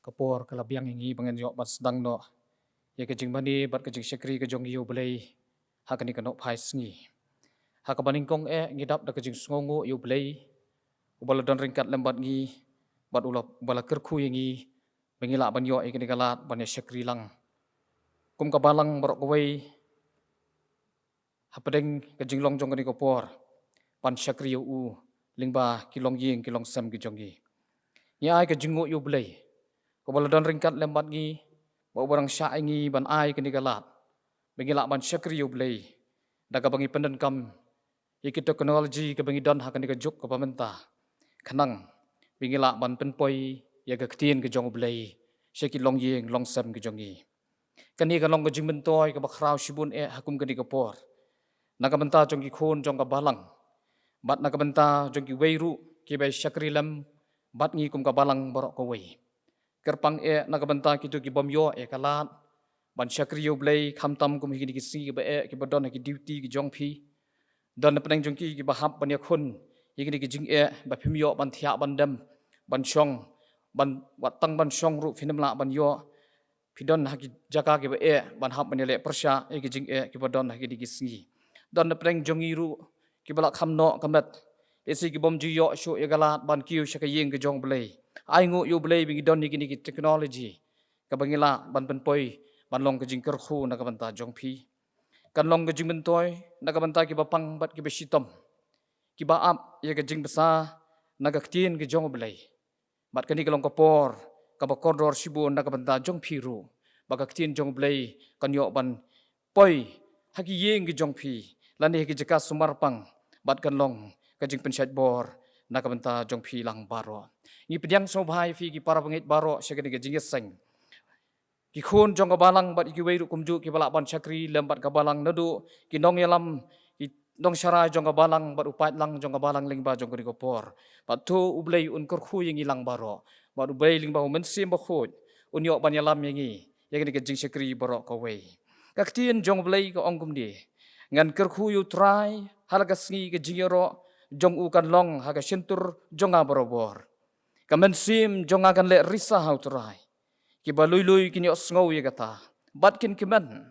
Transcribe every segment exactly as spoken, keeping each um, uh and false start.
ka por ka la biang ïa ngi ba ngan ïoh ban sdang noh ïa ka jingmane bad ka jingshakri ka jong ngi ïa U Blei ha kane ka nohphai sngi. Ha kaba nyngkong eh ngi dap da ka jingsngewnguh ïa U Blei uba la don ryngkat lem bad ngi bad uba la kyrkhu ïa ngi ba ngi lah ban ïoh ïa kane ka lad ban ïa shakri lang kum ka balang baroh kawei hapdeng ka jinglong jong kane ka por ban shakri ïa u lyngba ki longïing ki longsem ki jong ngi. Ngi ai ka jingnguh ïa U Blei uba la don ryngkat lem bad ngi bad uba dang shah ïa ngi ban ai kane ka lad ba ngi lah ban shakri ïa U Blei da kaba ngi pyndonkam ïa ki technology kaba ngi don ha kane ka juk kaba mynta, khnang ba ngi lah ban pynpoi ïa ka ktien ka jong U Blei sha ki longïing longsem ki jong ngi. Kane ka long ka jingmyntoi kaba khraw shibun eh ha kum kane ka por na ka bynta jong ki khun jong ka balang bad na ka bynta jong kiwei ruh kiba shakri lem bad ngi kum ka balang baroh kawei. Kyrpang eh na ka bynta kito ki bym ïoh ïa ka lad ban shakri ïa U Blei khamtam kum hi kine ki sngi kiba eh kiba don ha ki duty ki jong phi. Don na pdeng jong ki kiba hap ban ïakhun ïa kine ki jingeh ba phim ïoh ban thiah ban dem ban shong, ban wat tang ban shong ruh phin ym lah ban ïoh. Phi don ha ki jaka kiba eh ban hap ban ïaleh pyrshah ïa ki jingeh kiba don ha kine ki sngi. Don na pdeng jong ngi ruh kiba la kham noh ka met, lehse ki bym ju ïoh shuh ïa ka lad ban kiew sha ka ïing ka jong U Blei. Ai nguh ïa U Blei ba ngi don ïa kine ki technology kaba ngi lah ban pynpoi ban long ka jingkyrkhu na ka bynta jong phi. Kan long ka jingmyntoi na ka bynta kiba pang bad kiba shitom, kiba ap ïa ka jingbsa na ka ktien ka jong U Blei. Bad kane ka long ka por kaba kordor shibun na ka bynta jong phi ruh ba ka ktien jong U Blei kan ïoh ban poi ha ki ïing ki jong phi lane ha ki jaka sumar pang bad kan long ka jingpynshait bor na ka bynta jong phi lang baroh. Ngi pdiang sngewbha ïa phi ki para bangeit baroh sha kane ka jingïaseng. Ki khun jong ka balang bad kiwei ruh kumjuh kiba lah ban shakri lem bad ka balang, naduh ki nongïalam, ki nongsharai jong ka balang bad u paidlang jong ka balang lyngba jong kane ka por. Bad to U Blei un kyrkhu ïa ngi lang baroh bad U Blei lyngba U Mynsiem Bakhuid un ïoh ban ïalam ïa ngi ïa kane ka jingshakri baroh kawei. Ka ktien jong U Blei ka ong kumne: Ngan kyrkhu ïa U Trai ha la ka sngi, ka jingïaroh jong u kan long ha ka shyntur jong nga barabor. Ka mynsiem jong nga kan leh risa ha U Trai. Kiba lui lui kin ïohsngew ïa kata bad kin kmen.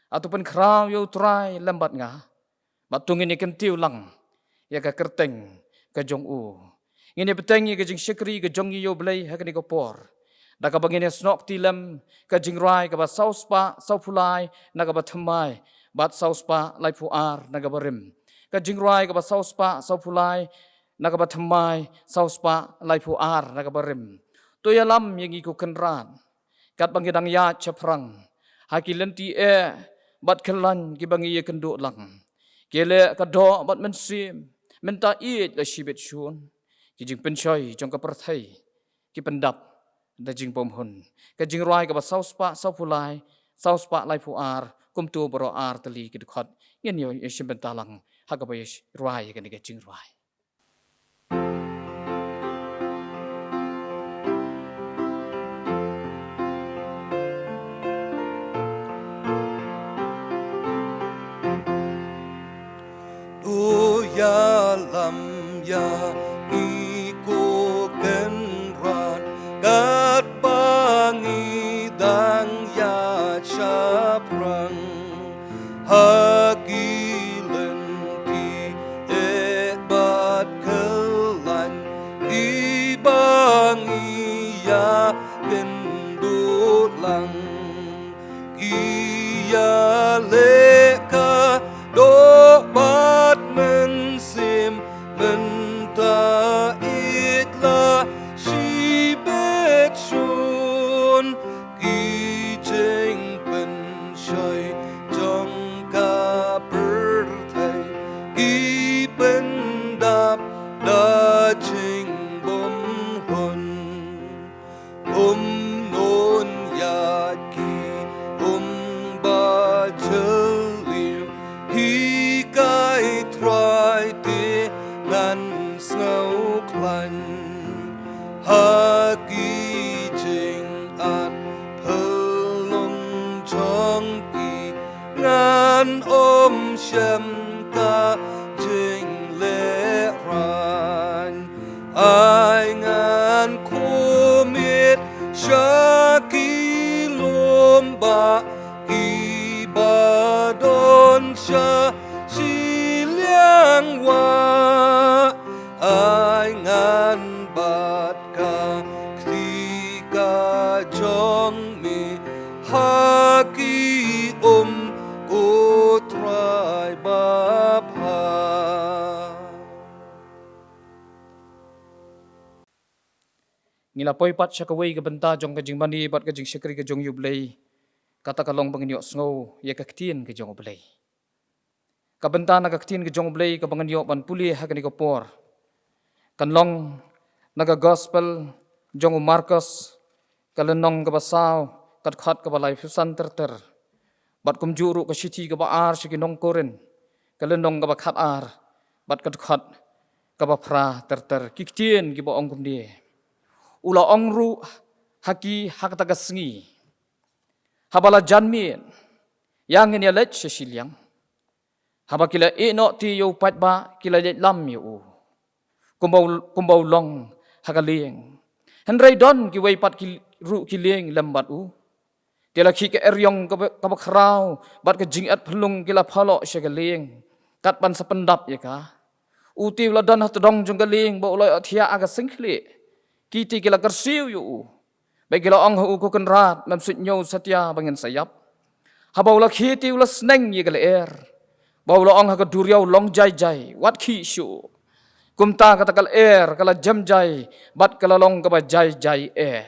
Hato pynkhraw ïa U Trai lem bad nga, bad to ngin ïa kyntiew lang ïa ka kyrteng ka jong u. Ngin ïa bteng ïa ka jingshakri ka jong ngi ïa U Blei ha kane ka por da kaba ngin ïa snoh kti lem ka jingrwai kaba saw spah saw phew lai na kaba thymmai bad saw spah laiphew ar na kaba rim. Ka jingrwai kaba saw spah saw phew lai na kaba thymmai, saw spah laiphew ar na kaba rim. To ïalam ïa ngi ko Kynrad katba ngi dang ïaid shaphrang ha ki lynti eh bad kyllaiñ kiba ngi ïakynduh lang. Ki leh ka doh bad mynsiem, mynta ïeit la shibit shun. Ki jingpynshoi jong ka pyrthei ki pyndap da jingbymhun. Ka jingrwai kaba saw spah saw phew lai, saw spah laiphew ar, kumto baroh ar tylli ki dkhot. Ngin ïa shim bynta lang ha kaba ïa rwai ïa kane ka jingrwai. To ïalam ïa ngi ko Kynrad katba ngi dang ïaid shaphrang ha ki lynti eh bad kyllaiñ kiba ngi ïakynduh lang. Ki ïaleh ka doh bad mynsiem, mynta ïeit la shibit shun. Ki jingpynshoi jong ka pyrthei ki pyndap da jingbymhun. Kumno ïa ki um ba jylliew, hikai Trai te ngan sngewkhlaiñ. Ha ki jingat phyllung jong ki ngan ym shem ka jinglehrain. Ai ngan khmih sha Ha ki um ko Trai babha. Ngi la poi pat sha kawei ka bynta jong ka jingmane bad ka jingshakri ka jong U Blei. Kata ka long ba ngin ïohsngew ïa ka ktien ka jong U Blei. Ka bynta na ka ktien ka jong U Blei kaba ngan ïoh ban pule ha kane ka por kan long na ka gospel jong u Markos, ka lynnong kaba saw, ka dkhot kaba laiphew san ter ter. Bad kumjuh ruh ka shithi kaba ar sha ki nong Korinth, ka lynnong kaba khat ar, bad ka dkhot kaba phra ter ter. Ki ktien kiba ong kumne. U la ong ruh ha ki ha kata ka sngi, haba la jan miet, ïa ngin ïa leit sha shiliang. Haba ki la ïeh noh te ïa u paidbah, ki la leit lam ïa u, kumba u, kumba u long ha ka lieng. Hynrei don kiwei pat ki ruh ki lieng lem bad u. Te la khih ka eriong kaba, kaba khraw bad ka jingïap phyllung, ki la phaloh sha ka lieng kat ban sa pyndap ïa ka. U te u la don ha tdong jong ka lieng ba u la ïohthiah ha ka seng khlieh. Ki te ki la kyrsiew ïa u. Bad ki la ong ha u, ko Kynrad, mem suidñiew satia ba ngin sa ïap. Haba u la khie te u la sneng ïa ka lyer, ba u la ong ha ka duriaw, long jai jai, wat khih shuh. Kumta kata ka lyer ka la jem jai bad ka la long kaba jai jai eh.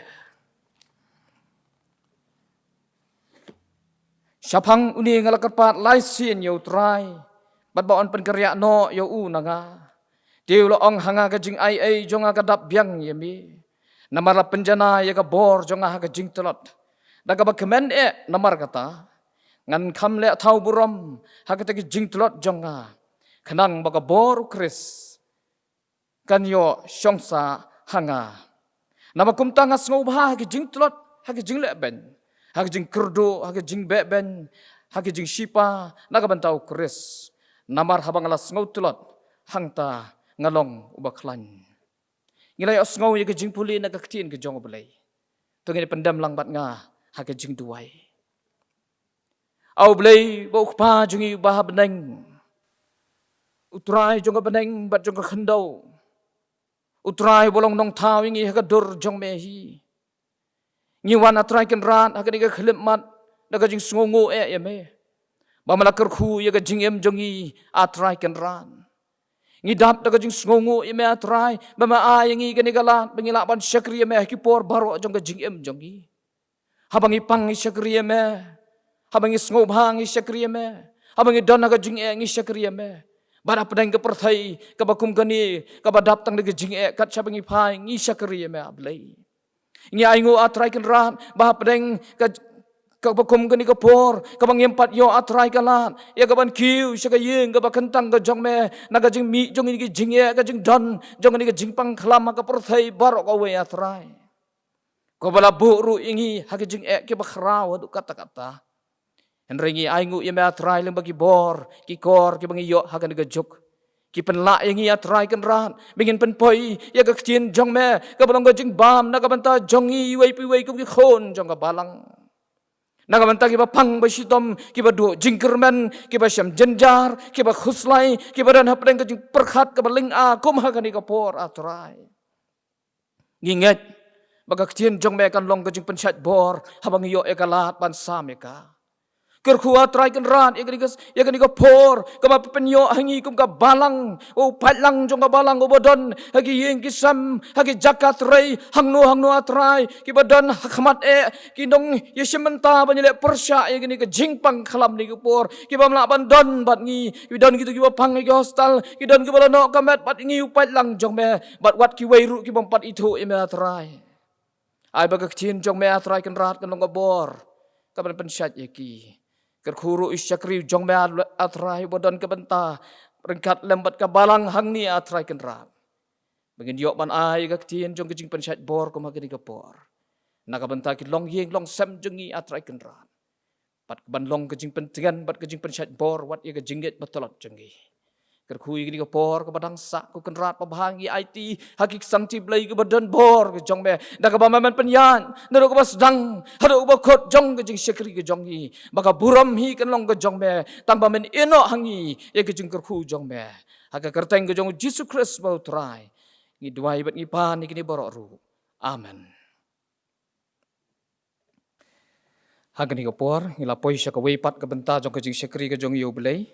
Shaphang une nga la kyrpad lai sien ïa U Trai, bad ba un pynkynriah noh ïa u na nga. Te u la ong ha nga, ka jingaiei jong nga ka dap biang ïa me. Namar la pynjanai ïa ka bor jong nga ha ka jingtlot. Da kaba kmen eh namar kata, ngan kham leh thaw burom ha kata ka jingtlot jong nga, khnang ba ka bor U Khrist kan ïoh shong sah ha nga. Namar kumta nga sngewbha ha ka jingtlot, ha ka jingleh beiñ, ha ka jingkyrduh, ha ka jingbeh beiñ, ha ka jingshipa na ka bynta U Khrist. Namar haba nga la sngewtlot, hangta nga long uba khlaiñ. Ngi la ïohsngew ïa ka jingpule na ka ktien ka jong U Blei. To ngin pyndem lang bad nga ha ka jingduwai. A U Blei ba U Kpa jong ngi uba ha bneng, U Trai jong ka bneng bad jong ka khyndew, U Trai ba long nongthaw ïa ngi ha ka dur jong me hi. Ngi wan, A Trai Kynrad, ha kane ka khyllipmat da ka jingsngewnguh eh ïa me, ba me la kyrkhu ïa ka jingim jong ngi, A Trai Kynrad. Ngi dap da ka jingsngewnguh ïa me, A Trai, ba me ai ïa ngi kane ka lad ba ngi lah ban shakri ïa me ha ki por baroh jong ka jingim jong ngi. Haba ngi pang ngi shakri ïa me, haba ngi sngewbha ngi shakri ïa me, haba ngi don ha ka jingeh ngi shakri ïa me. Bad hapdeng ka pyrthei kaba kum kane, kaba dap tang da ka jingeh, kat shaba ngi phai ngi shakri ïa me, A Blei. Ngi ainguh, A Trai Kynrad, ba hapdeng ka, kaba kum kane ka por, kaba ngim pat ïoh, A Trai, ka lad ïa kaban kiew sha ka ïing kaba kyntang ka jong me, na ka jingmih jong kine ki jingeh, ka jingdon jong kine ki jingpang khlam ha ka pyrthei baroh kawei, A Trai. Kaba la buh ruh ïa ngi ha ki jingeh kiba khraw haduh katta katta. Hynrei ngi ainguh ïa me, A Trai, lyngba ki bor ki kor kiba ngi ïoh ha kane ka juk, ki pynlah ïa ngi, A Trai Kynrad, ba ngin pynpoi ïa ka ktien jong me kaba long ka jingbam na ka bynta jong ngi iwei pa iwei kum ki khun jong ka balang. Na ka bynta kiba pang ba shitom, kiba duh jingkyrmen, kiba shem jynjar, kiba khuslai, kiba don hapdeng ka jingpyrkhat kaba lynga kum ha kane ka por, A Trai. Ngi ngeit ba ka ktien jong me kan long ka jingpynshait bor haba ngi ïoh ïa ka lad ban sam ïa ka. Kyrkhu, A Trai Kynrad, ïa kane ka, ïa kane ka por kaba pynïoh ha ngi kum ka balang, u paidlang jong ka balang uba don ha ki ïing ki sem, ha ki jaka trei, hangno hangno, A Trai, kiba don ha khmat eh, ki nongïashim bynta ban ïaleh pyrshah ïa kane ka jingpang khlam ha kane ka por, ki bym lah ban don bad ngi, ki don kito kiba pang ha ki hostel, ki don kiba la noh ka met bad ngi, u paidlang jong me, bad wat kiwei ruh ki bym pat ithuh ïa me, A Trai. Ai ba ka ktien jong me, A Trai Kynrad, kan long ka bor kaban pynshait ïa ki. Kyrkhu ruh u shakri jong me, A Trai, uba don ka bynta ryngkat lem bad ka balang hangne, A Trai Kynrad, ba ngin ïoh ban ai ka ktien jong ka jingpynshait bor kum ha kane ka por, na ka bynta ki longïing longsem jong ngi, A Trai Kynrad, bad kaban long ka jingpyntngen bad ka jingpynshait bor wat ïa ka jingngeit ba tlot jong ngi. Kyrkhu ïa kane ka por kaba dang sah, ko Kynrad babha, ngi aiti ha ki ksangti Blei kiba don bor ka jong me, da kaba me men pynïaid naduh kaba sdang haduh kaba kut jong ka jingshakri ka jong ngi, ba ka burom hi kan long ka jong me, tang ba men ïehnoh ha ngi ïa ka jingkyrkhu jong me. Ha ka kyrteng ka jong U Jisu Khrist ba U Trai ngi duwai bad ngi pan ïa kine baroh ruh. Amen. Ha kane ka por, ngi la poi sha kawei pat ka bynta jong ka jingshakri ka jong ïa U Blei.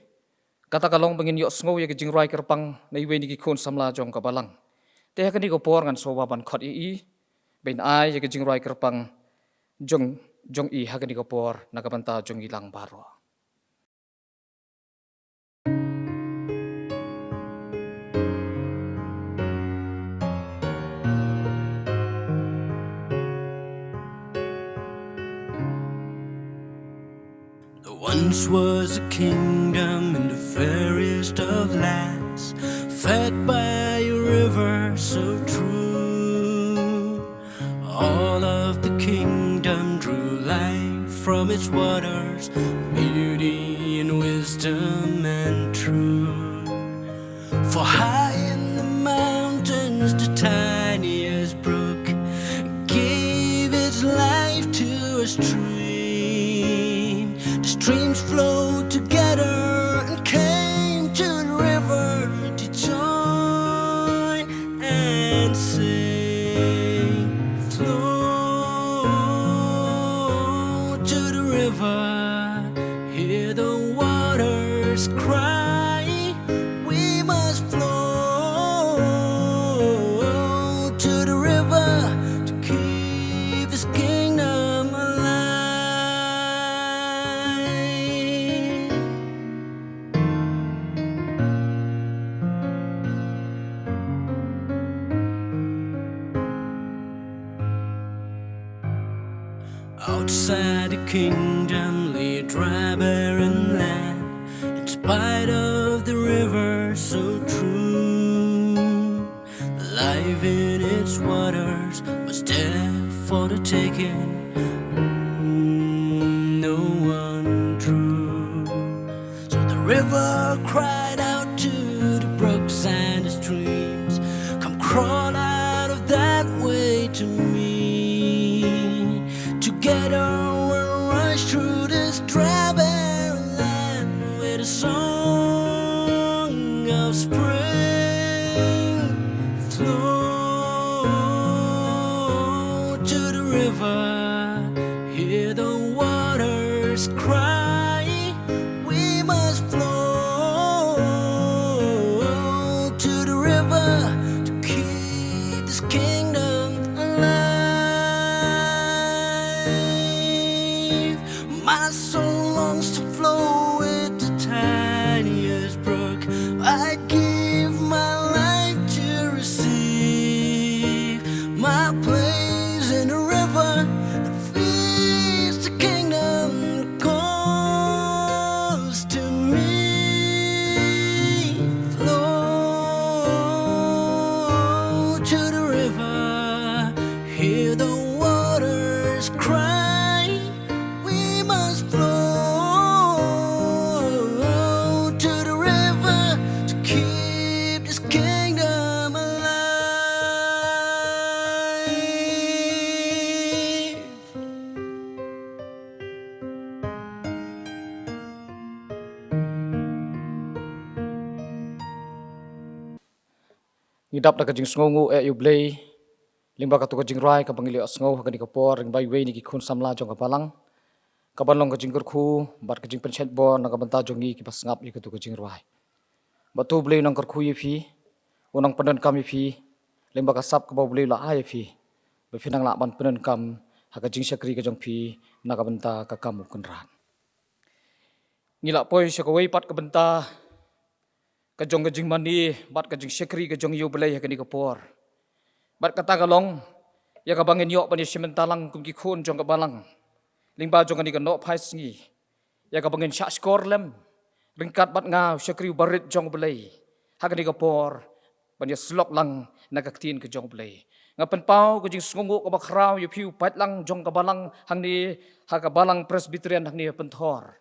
Kata ka long ba ngin ïohsngew ïa ka jingrwai kyrpang na iwei na ki khun samla jong ka balang. Te ha kane ka por ngan sngewbha ban khot ïa i, ban ai ïa ka jingrwai kyrpang jong, jong i ha kane ka por na ka bynta jong ngi lang baroh. There once was a kingdom in the fairest of lands, fed by a river so true. All of the kingdom drew life from its waters, beauty and wisdom and truth. For high in the mountains, the tiniest brook gave its life to a stream. The streams flowed together and came to the river to join and sing. Flow to the river, hear the waters cry. We must flow to the river to keep this kingdom alive. Outside the kingdom lay dry, barren land, in spite of the river so true. Life in its waters was there for the taking. Mm, no one drew. So the river cried out to the brooks and the streams, "Come crawl out of that way to me." Together we'll rush through this dry, barren land with a song of spring. Flow to the river, hear the waters cry. We must flow to the river to keep this kingdom alive. My soul longs to flow with the tiniest brook. I give my life to receive my place in the river that feeds the kingdom that calls to me. Flow to the river, hear the waters cry. We must flow to the river to keep this kingdom alive. Ngi dap da ka jingsngewnguh ïa U Blei lyngba katu ka jingrwai kaba ngi la ïohsngew ha kane ka por lyngba iwei na ki khun samla jong ka balang, kaban long ka jingkyrkhu bad ka jingpynshait bor na ka bynta jong ngi kiba sngap ïa katu ka jingrwai. Bad to U Blei un nang kyrkhu ïa phi, un nang pyndonkam ïa phi lyngba ka sap kaba U Blei u la ai ïa phi, ba phin nang lah ban pyndonkam ha ka jingshakri ka jong phi na ka bynta ka kam U Kynrad. Ngi la poi sha kawei pat ka bynta ka jong ka jingmane bad ka jingshakri ka jong ïa U Blei ha kane ka por. Bad kata ka long ïa kaba ngin ïoh ban ïashim bynta lang kum ki khun jong ka balang lyngba jong kane ka nohphai sngi, ïa kaba ngin shahshkor lem ryngkat bad nga, u shakri uba rit jong U Blei, ha kane ka por ban ïasyllok lang na ka ktien ka jong U Blei. Nga pynpaw ka jingsngewnguh kaba khraw ïa phi u paidlang jong ka balang hangne ha ka balang Presbyterian hangne ha Pynthor,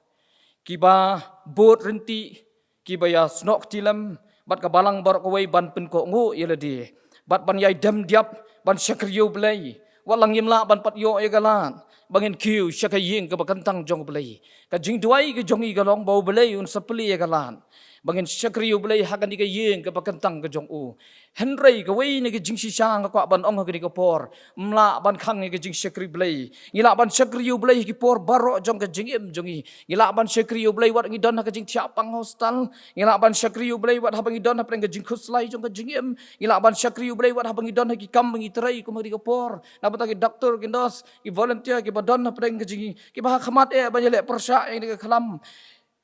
kiba bud ryntih, kiba ïasnoh kti lem bad ka balang baroh kawei ban pynkohnguh ïa lade bad ban ïai dem diap ban shakri ïa U Blei. Wat la ngim lah ban pat ïoh ïa ka lad ba ngin kiew sha ka ïing kaba kyntang jong U Blei, ka jingduwai ka jong ngi ka long ba U Blei un sa plie ïa ka lad. Ba ngin shakri ïa U Blei ha kane ka ïing kaba kyntang ka jong u. Hynrei kawei na ka jingshisha nga kwah ban ong ha kane ka por, ym lah ban khang ïa ka jingshakri Blei. Ngi lah ban shakri ïa U Blei ha ki por baroh jong ka jingim jong ngi. Ngi lah ban shakri ïa U Blei wat ngi don ha ka jingthiah pang hospital. Ngi lah ban shakri ïa U Blei wat haba ngi don hapdeng ka jingkhuslai jong ka jingim. Ngi lah ban shakri ïa U Blei wat haba ngi don ha ki kam ba ngi trei kum ha kane ka por. Na bynta ki doktor, ki nurse, ki volunteer, kiba don hapdeng ka jing, kiba ha khmat eh ban ïaleh pyrshah ïa kane ka khlam.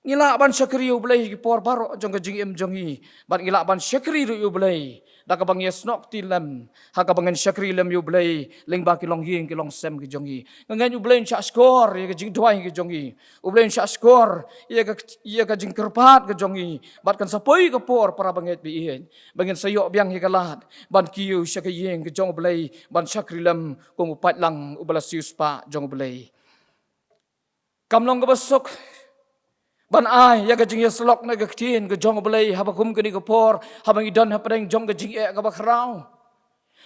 Ngi lah ban shakri ïa U Blei ha ki por baroh jong ka jingim jong ngi. Bad ngi lah ban shakri ruh ïa U Blei da kaba ngi ïasnoh kti lem ha kaba ngin shakri lem ïa U Blei lyngba ki longïing ki longsem ki jong ngi. Nga ngeit U Blei un shah shkor ïa ka jingduwai ka jong ngi. U Blei un shah shkor ïa ka, ïa ka jingkyrpad ka jong ngi. Bad kan sa poi ka por, para bangeit ba ïeit, ba ngin sa ïoh biang ïa ka lad ban kiew sha ka ïing ka jong U Blei, ban shakri lem kum u paidlang uba la siewspah jong U Blei. Kam long kaba suk ban ai ïa ka jingïasyllok na ka ktien ka jong U Blei haba kum kane ka por, haba ngi don hapdeng jong ka jingeh kaba khraw.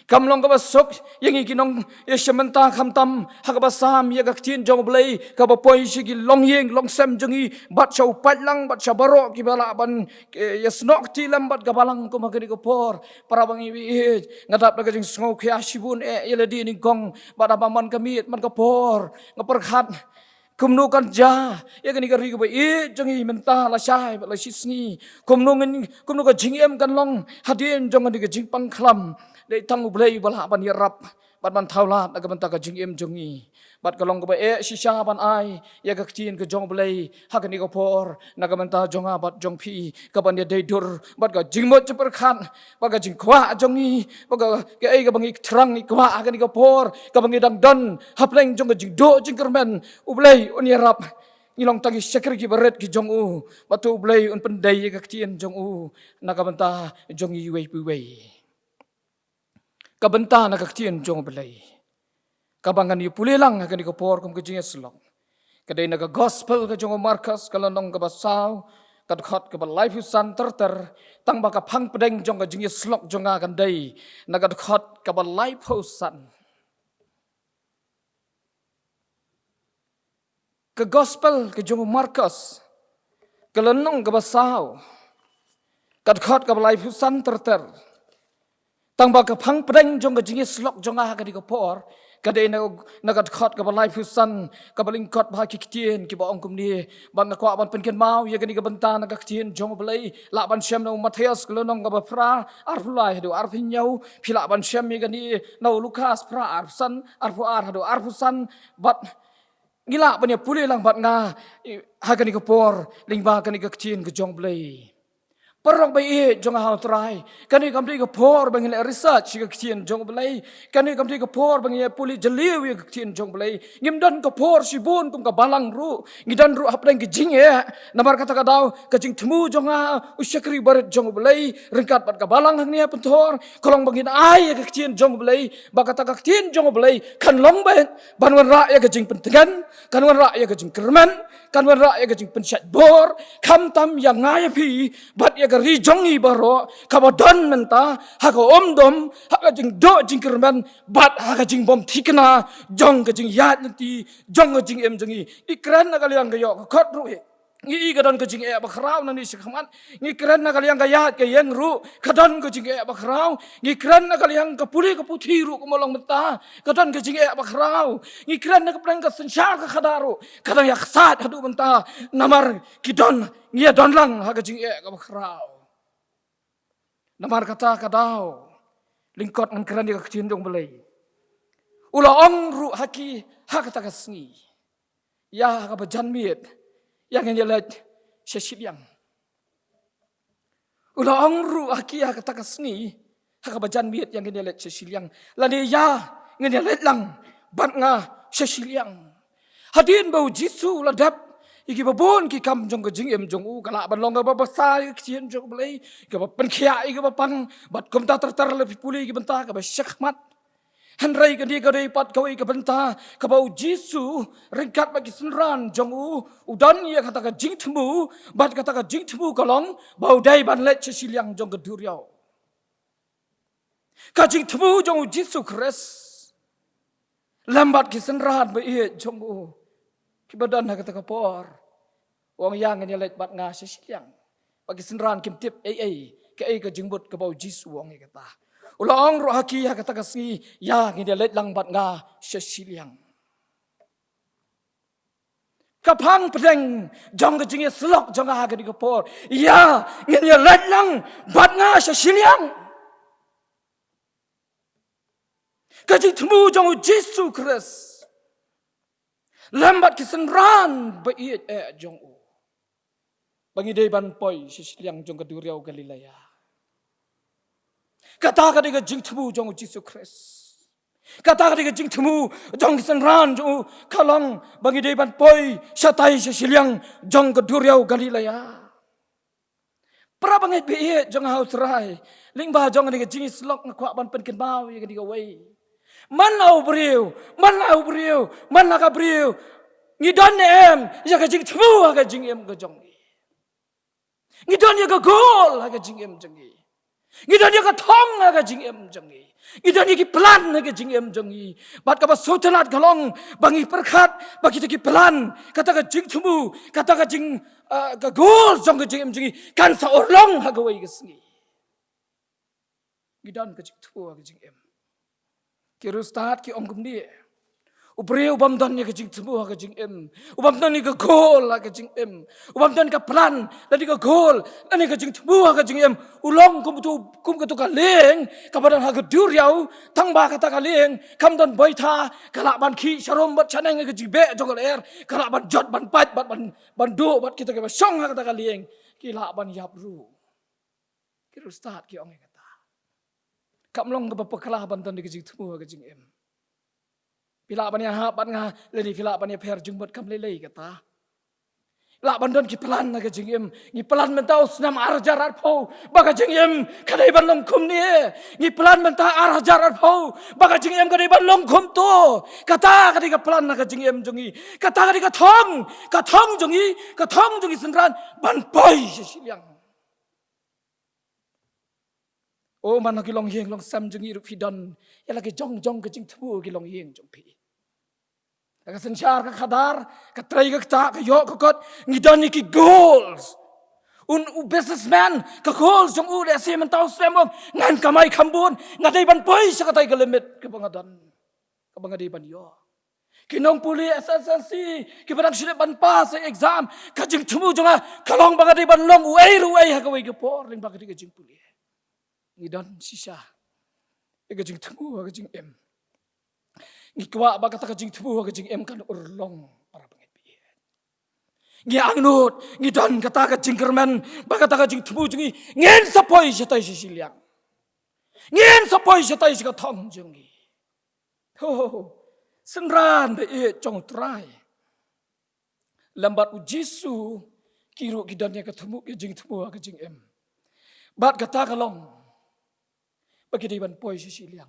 Kam long kaba suk ïa ngi ki nongïashim bynta khamtam ha kaba sam ïa ka ktien jong U Blei, kaba poi sha ki longïing longsem jong ngi, bad sha u paidlang, bad sha baroh kiba lah ban, eh, ïasnoh kti lem bad ka balang kum ha kane ka por. Para bangeit ba ïeit, nga dap da ka jingsngewkhia shibun eh ïa lade nyngkong, bad haba man ka miet man ka por, nga pyrkhat kumno kan jia ïa kane ka ri kaba ïeit jong ngi mynta lashai bad lashisngi. Kumno ngin, kumno ka jingim kan long hadien jong kane ka jingpang khlam. Dei tang U Blei ba lah ban ïarap bad ban thaw lad na ka bynta ka jingim jong ngi. Bad ka long kaba eh shisha ban ai ïa ka ktien ka jong U Blei ha kane ka por, na ka bynta jong nga bad jong phi, kaban ïadei dur bad ka jingmut jingpyrkhat, bad ka jingkwah jong ngi, bad ka, kaei kaba ngi thrang ngi kwah ha kane ka por, kaba ngi dang don hapdeng jong ka jingduh jingkyrmen. U Blei un ïarap. Ngi long tang ki shakri kiba rit ki jong u, bad to U Blei un pyndei ïa ka ktien jong u na ka bynta jong ngi iwei pa iwei. Ka bynta na ka ktien jong U Blei kaba ngan ïa pule lang ha kane ka por kum ka jingïasyllok, ka dei na ka gospel ka jong u Markos, ka lynnong kaba saw, ka dkhot kaba laiphew san ter ter. Tang ba ka phang pdeng jong ka jingïasyllok jong nga kan dei na ka dkhot kaba laiphew san. Ka gospel ka jong u Markos, ka lynnong kaba saw, ka dkhot kaba laiphew san ter ter. Tang ba ka phang pdeng jong ka jingïasyllok jong nga ha kane ka por, ka dei na, na ka dkhot kaba laiphew san, kaba lyngkot bha ki ktien kiba ong kumne. Bad nga kwah ban pynkynmaw ïa kane ka bynta na ka ktien jong U Blei, lah ban shem na u Mathaios ka lynnong kaba phra, arphew lai haduh arphew hynñiew. Phi lah ban shem ïa kane na u Lukas phra, arphew san, arphew ar haduh arphew san. Bad ngi lah ban ïa pule lang bad nga, eh, ha kane ka por lyngba kane ka ktien ka jong U Blei. Paralok ba ïeit jong nga ha U Trai, kane kam dei ka por ba ngin leh research ïa ka ktien jong U Blei. Kane kam dei ka por ba ngin ïa pule jylliew ïa ka ktien jong U Blei. Ngim don ka por shibun kum ka balang ruh. Ngi don ruh hapdeng ka jingeh. Namar kata ka daw ka jingthmu jong nga u shakri barit jong U Blei ryngkat bad ka balang hangne ha Pynthor, ka long ba ngin ai ïa ka ktien jong U Blei, ba kata ka ktien jong U Blei kan long beit ban wanrah ïa ka jingpyntngen, kan wanrah ïa ka jingkyrmen, kan wanrah ïa ka jingpynshait bor, khamtam ïa nga ïa phi bad ïa ka ri jong ngi baroh, kaba don mynta ha ka umdum, ha ka jingduh jingkyrmen bad ha ka jingbymthikna jong ka jingïaid lynti jong ka jingim jong ngi. Ngi kren na ka liang ka ïoh ka kot ruh hi, ngi i ka don ka jingeh bakhraw nangne shakhmat. Ngi kren na ka liang ka ïaid ka ïeng ruh, ka don ka jingeh bakhraw. Ngi kren na ka liang ka pule ka puthi ruh kumba long mynta, ka don ka jingeh bakhraw. Ngi kren na ka pdeng ka synshar ka khadar ruh, ka dang ïa ksaid haduh mynta. Namar ki don, ngi ïa don lang ha ka jingeh kaba khraw. Namar kata ka daw, lyngkot ngan kren ïa ka ktien jong U Blei. U la ong ruh ha ki, ha kata ka sngi, ïa ha kaba janmiet ïa ngin ïa leit sha shiliang. U la ong ruh ha ki ha kata ka sngi, ha kaba janmiet ïa ngin ïa leit sha shiliang. Lane ïa ngin ïa leit lang bad nga sha shiliang. Hadien ba U Jisu u la dep ïa kiba bun ki kam jong ka jingim jong u, ka lah ban long kaba basa ïa ka ktien jong U Blei, kaba pynkhiah ïa kaba pang, bad kumta ter ter lada phi pule ïa ki bynta kiba shakhmat. Hynrei kane ka dei pat kawei ka bynta kaba U Jisu ryngkat bad ki synran jong u, u don ïa kata ka jingthmu, bad kata ka jingthmu ka long ba u dei ban leit sha shiliang jong ka duriaw. Ka jingthmu jong U Jisu Khrist lem bad ki synran ba ïeit jong u kiba don ha kata ka por, u ong ïa ngin ïa leit bad nga sha shiliang. Ba ki synran kim tip ei ei, kaei ka jingmut kaba u Jisu u ong ïa kata. U la ong ruh ha ki ha kata ka sngi, ïa ngin ïa leit lang bad nga sha shiliang. Ka phang pdeng jong ka jingïasyllok jong nga ha kane ka por, ïa ngin ïa leit lang bad nga sha shiliang. Ka jingthmu jong u Jisu Khrist lem bad ki synran ba ïeit eh jong u, ba ngi dei ban poi sha shiliang jong ka duriaw Galilea. Kata ka dei ka jingthmu jong u Jisu Khrist. Kata ka dei ka jingthmu jong ki synran jong u, ka long ba ngi dei ban poi shatai sha shiliang jong ka duriaw Galilea. Para bangeit baieit jong nga ha u Trai, lyngba jong kane ka jingïasyllok nga kwah ban pynkynmaw ïa kane kawei. Man la u briew, man la u briew, man la ka briew, ngi don ne em ïa ka jingthmu ha ka jingim ka jong ngi? Ngi don ïa ka goal ha ka jingim jong ngi? Ngi don ïa ka thong ha ka jingim jong ngi? Ngi don ïa ki plan ha ka jingim jong ngi? Bad kaba sngewtynnat ka long ba ngi pyrkhat ba kita ki plan, kata ka jingthmu, kata ka jing, ah, ka goal jong ka jingim jong ngi kan sa urlong ha kawei ka sngi. Ngi don ka jingthmu ha ka jingim. Ki riewstad ki ong kumne: U briew u bym don ïa ka jingthmu ha ka jingim, u bym don ïa ka goal ha ka jingim, u bym don ka plan lane ka goal lane ka jingthmu ha ka jingim, u long kum tu, kum katu ka lieng kaba don ha ka duriaw. Tang ba kata ka lieng kam don boitha, ka lah ban khih sharum bad shaneng ha ka jingbeh jong ka lyer, ka lah ban jot ban pait bad ban, ban duh bad kita kiba shong ha kata ka lieng ki lah ban ïap ruh. Ki riewstad ki ong ïa kata. Kam long kaba bakla ban don ïa ka jingthmu ha ka jingim. Phi lah ban ïahap bad nga lane phi lah ban ïapher jingmut, kam lei lei kata. Lah ban don ki plan ha ka jingim. Ngi plan mynta u snem ar hajar arphew ba ka jingim ka dei ban long kumne. Ngi plan mynta ar hajar arphew ba ka jingim ka dei ban long kumto. Kata ka dei ka plan ha ka jingim jong ngi. Kata ka dei ka thong, ka thong jong ngi, ka thong jong ngi synran ban poi sha shiliang. O, man ha ki longïing longsem jong ngi ruh phi don ïa la ki jong jong ka jingthmu ha ki longïing jong phi. Ha ka synshar ka khadar, ka trei ka ktah, ka ïoh ka kot, ngi don ïa ki goals. Un u businessman, ka goals jong u lehse mynta u snem u ong, ngan kamai kham bun, nga dei ban poi sha katai ka limit kaba nga don, kaba nga dei ban ïoh. Ki nongpule S S L C kiba dang shu leit ban pass exam, ka jingthmu jong nga ka long ba nga dei ban long uei ruh uei ha kawei ka por lyngba ka dei ka jingpule. Ngi don shisha ïa ka jingthmu ha ka jingim. Ngi kwah ba kata ka jingthmu ha ka jingim kan urlong, para bangeit baieit. Ngi angnud, ngi don kata ka jingkyrmen ba kata ka jingthmu jong ngi ngin sa poi shatai sha shiliang, ngin sa poi shatai sha ka thong jong ngi. Ho, synran baieit jong u Trai, lem bad u Jisu ki ruh ki don ïa ka thmu, ka jingthmu ha ka jingim. Bad kata ka long ba ki dei ban poi sha shiliang.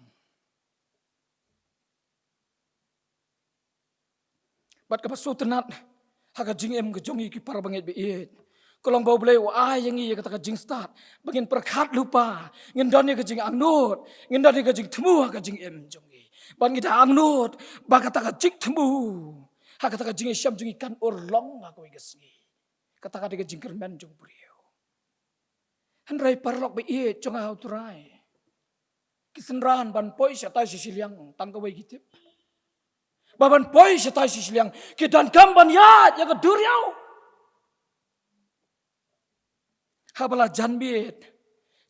Bad kaba sngewtynnat ha ka jingim ka jong ngi, ki para bangeit baieit, ka long ba U Blei u ai ïa ngi ïa kata ka jingstad ba ngin pyrkhat lypa, ngin don ïa ka jingangnud, ngin don ïa ka jingthmu ha ka jingim jong ngi. Bad ngi da angnud ba kata ka jingthmu ha kata ka jingïashem jong ngi kan urlong ha kawei ka sngi. Kata ka dei ka jingkyrmen jong u briew. Hynrei paralok baieit jong nga ha u Trai, ki synran ban poi shatai sha shiliang tang kawei ki tip. Ba ban poi shatai sha shiliang ki donkam ban ïaid ïa ka duriaw. Haba la janmiet,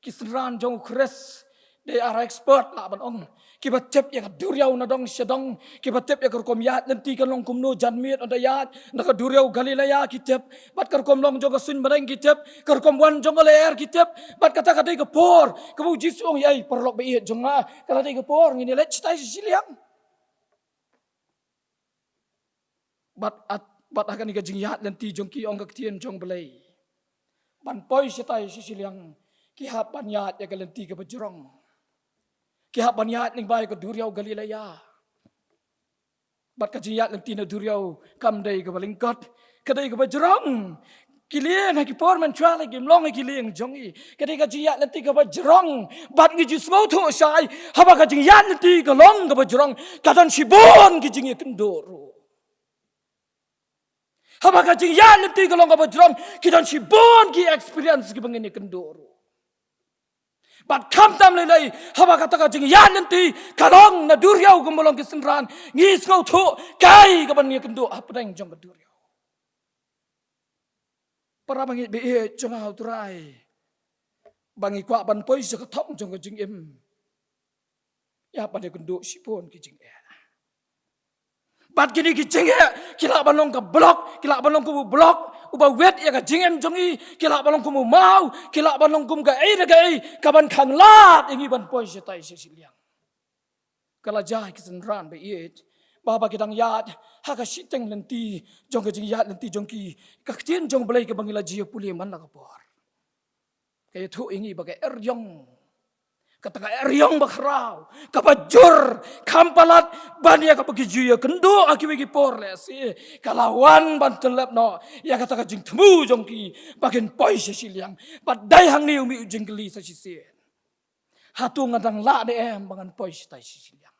ki synran jong u Khrist, dei ar expert lah ban ong, kiba tip ïa ka duriaw na dong sha dong, kiba tip ïa ka rukom ïaid lynti kan long kumno janmiet ynda ïaid na ka duriaw Galilea ki tip, bad ka rukom long jong ka suiñ bneng ki tip, ka rukom wan jong ka lyer ki tip. Bad kata ka dei ka por kaba u Jisu u ong ïa ki paralok baieit jong nga, ka la dei ka por ngin ïa leit shatai sha shiliang. Bad at, bad ha kane ka jingïaid lynti jong ki, ong ka ktien jong U Blei, ban poi shatai sha shiliang, ki hap ban ïaid ïa ka lynti kaba jrong. Ki hap ban ïaid lyngba ïa ka duriaw Galilea. Bad ka jingïaid lynti na duriaw kam dei kaba lyngkot, ka dei kaba jrong. Ki lieng ha ki por mynshuwa la kim long ha ki lieng jong ngi. Ka dei ka jingïaid lynti kaba jrong. Bad ngi ju sngewthuh shai haba ka jingïaid lynti ka long kaba jrong, ka don shibun ki jingïakynduh ruh. Haba ka jingïaid lynti ka long kaba jrong, ki don shibun ki experience kiba ngin ïakynduh ruh. Bad khamtam lei lei, haba kata ka jingïaid lynti ka long na duriaw kumba long ki synran, ngi sngewthuh kaei kaban ïakynduh hapdeng jong ka duriaw. Para bangeit ba ïeit jong nga ha U Trai, ba ngi kwah ban poi sha ka thong jong ka jingim, ïa ban ïakynduh shibun ki jingeh. Bad kine ki jingeh ki lah ban long ka block, ki lah ban long kum u block uba wet ïa ka jingim jong ngi, ki lah ban long kum u maw, ki lah ban long kum kaei re kaei kaban khanglad ïa ngi ban poi shatai sha shiliang. Ka la jia ki synran ba ïeit, ba haba ki dang ïaid ha ka shiteng lynti jong ka jingïaid lynti jong ki, ka ktien jong U Blei kaba ngi la ju pule man la ka por ka ïathuh ïa ngi ba ka eriong, kata ka eriong bakhraw, kaba jur kham palat ban ïa kaba ki ju ïakynduh ha kiwei ki por lehse, ka la wan ban tyllep noh ïa kata ka jingthmu jong ki ba kin poi sha shiliang. Bad dei hangne u mih u jingkylli sa shisien. Hato nga dang lah ne em ba ngan poi shatai sha shiliang?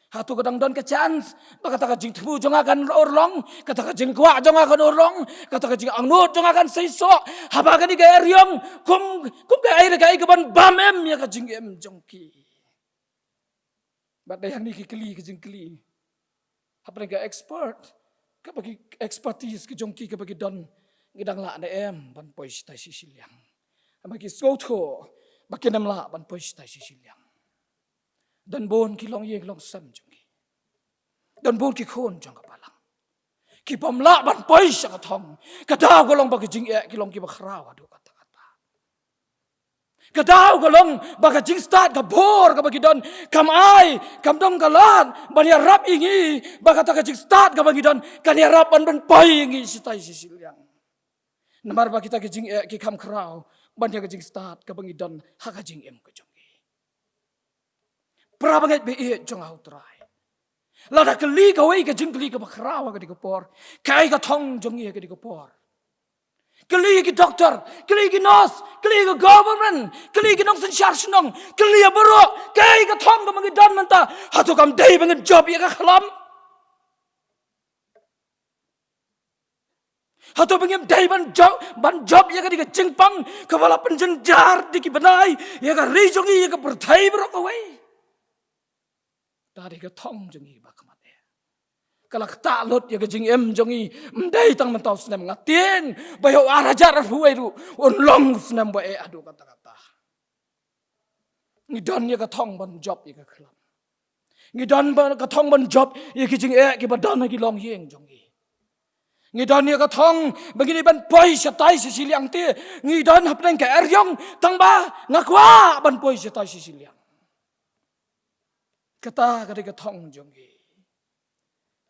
Hato ka dang don ka chance ba kata ka jingthmu jong nga kan urlong, kata ka jingkwah jong nga kan urlong, kata ka jingangnud jong nga kan seisoh? Haba kane ka eriong kum, kum kaei re kaei kaban bam em ïa ka jingim jong ki? Bad dei hangne ki kylli, ki jingkylli hapdeng ka expert, kaba ki expertise ki jong ki kaba ki don, ngi dang lah ne em ban poi shatai sha shiliang? Haba ki sngewthuh ba kin ym lah ban poi shatai sha shiliang. Don bun ki longïing longsem jong ki, don bun ki khun jong ka balang, ki bym lah ban poi sha ka thong. Ka daw ka long ba ki jingeh ki long kiba khraw haduh katta katta. Ka daw ka long ba ka jingstad ka bor kaba ki don kam ai, kam don ka lad ban ïarap ïa ngi ba kata ka jingstad kaba ngi don kan ïarap ban, ban poi ïa ngi shatai sha shiliang. Namar ba kita ki jingeh ki kham khraw ban ïa ka jingstad kaba ngi don ha ka jingim ka jong ngi. Para bangeit ba ïeit jong nga ha U Trai, lada kylli kawei ka jingkylli kaba khraw ha kane ka por, kaei ka thong jong ngi ha kane ka por? Kylli ki doktor, kylli ki nurse, kylli ka government, kylli ki nongsynshar shnong, kylli ïa baroh, kaei ka thong kaba ngi don mynta? Hato kam dei ba ngin jop ïa ka khlam? Hato ba ngim dei ban jop, ban jop ïa kane ka jingpang kaba la pynjynjar da ki bnai ïa ka ri jong ngi, ïa ka pyrthei baroh kawei? Ta dei ka thong jong ngi ba khmat eh, ka la ktah lut ïa ka jingim jong ngi. Ym dei tang mynta u snem, nga tieng ba ïa u ar hajar arphew wei ruh un long u snem ba eh haduh katta katta. Ngi don ïa ka thong ban jop ïa ka khlam. Ngi don ba, ka thong ban jop ïa ki jingeh kiba don ha ki longïing jong ngi. Ngi don ïa ka thong ba ngin ïa ban poi shatai sha shiliang te. Ngi don hapdeng ka eriong tang ba nga kwah ban poi shatai sha shiliang. Kata ka dei ka thong jong ngi.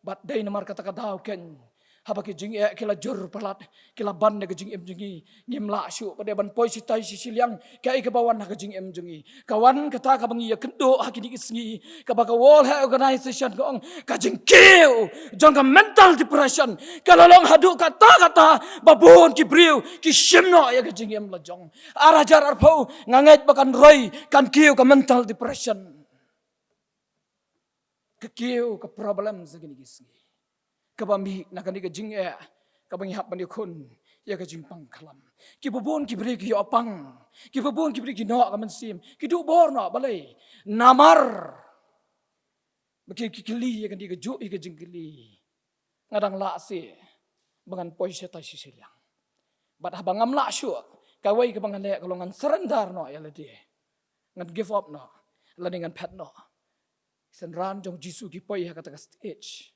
Bad dei namar kata ka daw kein, haba ki jingeh ki la jur palat, ki la ban da ka jingim jong ngi, ngim lah shuh pat de ban poi shatai sha shiliang. Kaei kaba wan ha ka jingim jong ngi? Ka wan kata kaba ngi ïakynduh ha kine ki sngi, kaba ka World Health Organization ka ong, ka jingkiew jong ka mental depression ka la long haduh katta katta ba bun ki briew ki shim noh ïa ka jingim la jong. Ar hajar arphew, nga ngeit ba kan roi, kan kiew ka mental depression. Ka kiew ka problem ha kine ki sngi, kaba mih na kane ka jingeh kaba ngi hap ban ïakhun ïa ka jingpang khlam. Kiba bun ki briew ki ïoh pang, kiba bun ki briew ki noh ka mynsiem, ki duh bor noh. Balei? Namar ba ki, ki kylli ïa kane kajuh ïa ka jingkylli, nga dang lah seh ba ngan poi shatai sha shiliang? Bad haba ngam lah shuh, kawei kaba ngan leh ka long ngan surrender noh ïa lade, ngan give up noh, lane ngan phet noh. Synran jong U Jisu ki poi ha kata ka stage.